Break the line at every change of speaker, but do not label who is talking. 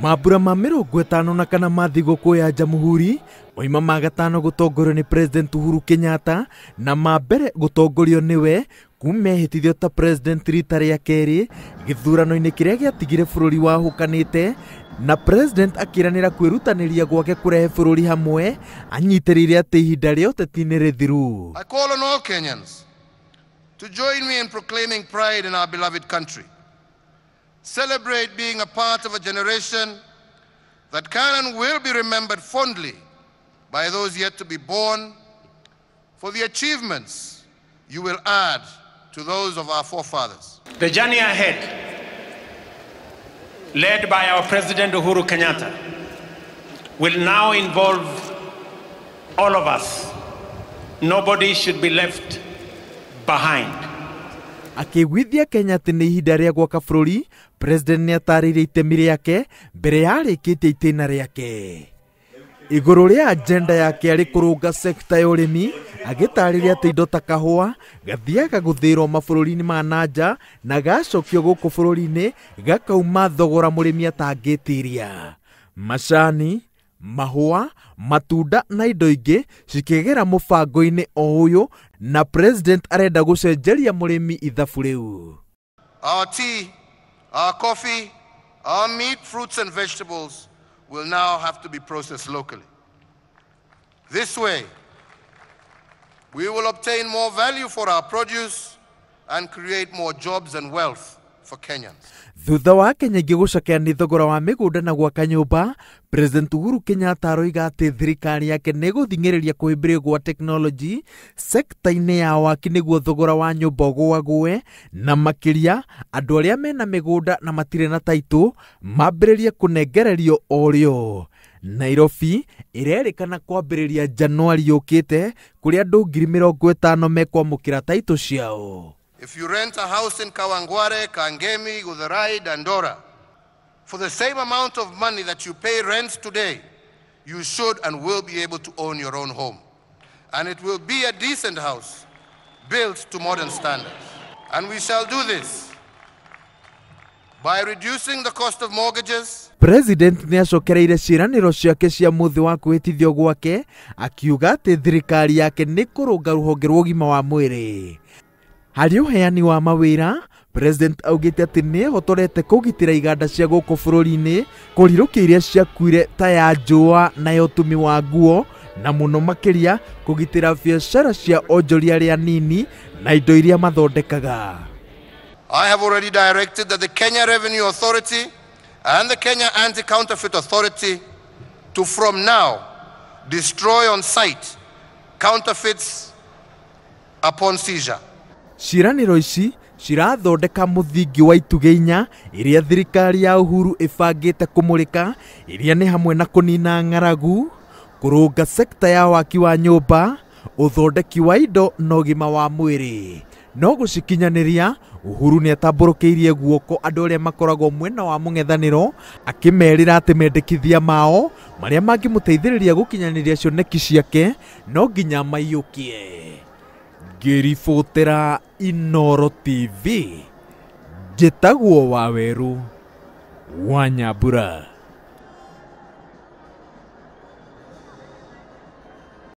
Mambura ma 54 ma thigũkũ ya Jamhuri moima ma gatano gũtongorio nĩ President Uhuru Kenyatta na ma mbere gũtongorio nĩwe kuma ehĩtithio ta president rita rĩa kerĩ gĩthurano-inĩ kĩrĩa gĩatigire bũrũri wahũkanĩte na president akĩranĩra kwĩrutanĩria gwake kũrehe bũrũri hamwe anyitĩrĩire atĩ ihinda rĩa ũteti nĩ rĩthiru.
I call on all Kenyans to join me in proclaiming pride in our beloved country. Celebrate being a part of a generation that can and will be remembered fondly by those yet to be born for the achievements you will add to those of our forefathers.
The journey ahead, led by our President Uhuru Kenyatta, will now involve all of us. Nobody should be left behind.
Akĩiguithia Kenya atĩ nĩ ihinda rĩa gwaka bũrũri, President nĩ atarĩirie itemi rĩake mbere ya arĩkĩtie itĩna rĩake. Igũrũ rĩa agenda yake arĩ kũrũnga sekta ya ũrĩmi, agĩtarĩria atĩ indo ta kahũa gathiaga gũthĩrwo mabũrũri-inĩ ma nanja na gacokio gũkũ bũrũri-inĩ gakauma thogora mũrĩmi atangĩtiria. Macani, mahũa, matunda na indo ingĩ cikĩgera mũbango-inĩ o ũyũ na president arenda gũcenjeria mũrĩmi ithabu rĩu.
Our tea, our coffee, our meat, fruits and vegetables will now have to be processed locally. This way, we will obtain more value for our produce and create more jobs and wealth for Kenyans.
Thutha wa Kenya ingĩ gũcakaya nĩ thogora wa mĩgũnda na gwaka nyũmba, President Uhuru Kenyatta aroiga atĩ thirikari yake nĩ ĩgũthing'ĩrĩria kũhĩmbĩrio gwa tekinoronjĩ sekta-inĩ ya waki nĩguo thogora wa nyũmba ũgũagũe, na makĩria andũ arĩa mena mĩgũnda na matirĩ na taitũ mambĩrĩrie kũnengererio o rĩo. Nairobi ĩrerĩkana kwambĩrĩria Januari yũkĩte kũrĩa andũ 50,000 mekwamũkĩra taitũ ciao.
If you rent a house in Kawangware, Kangemi, Githurai, Dandora, for the same amount of money that you pay rent today, you should and will be able to own your own home. And it will be a decent house built to modern standards. And we shall do this by reducing the cost of mortgages.
President nĩ acokereire ciĩranĩro ciake cia mũthĩ wa kwĩhĩtithio gwake akiuga atĩ thirikari yake nĩ kũrũnga rũhonge rwa ũgima wa mwĩrĩ. Harĩ ũheani wa mawĩra, President augĩte atĩ nĩ ehotorete kũgitĩra iganda cia gũkũ bũrũri-inĩ kũrirũkia iria ciakuire ta ya njũa na ya ũtumi wa nguo na mũno makĩria kũgitĩra biacara cia onjoria arĩa anini na indo iria mathondekaga.
I have already directed that the Kenya Revenue Authority and the Kenya Anti-Counterfeit Authority to from now destroy on site counterfeits upon seizure.
Ciĩranĩro ici cirathondeka mũthingi wa itugĩ inya iria thirikari ya Uhuru ĩbangĩte kũmũrĩka, iria nĩ hamwe na kũnina ng'aragu, kũrũnga sekta ya waki wa nyũmba, ũthondeki wa indo na ũgima wa mwĩrĩ. No gũcikinyanĩria, Uhuru nĩ atambũrũkĩirie guoko andũ arĩa makoragwo mwena wa mũng'ethanĩro akĩmerĩra atĩ mendekithia mao marĩa mangĩmũteithĩrĩria gũkinyanĩria cioneki ciake no nginya maiyũkie. Ngĩribotera Inooro TV, njĩtagwo Wawerũ wa Nyambura.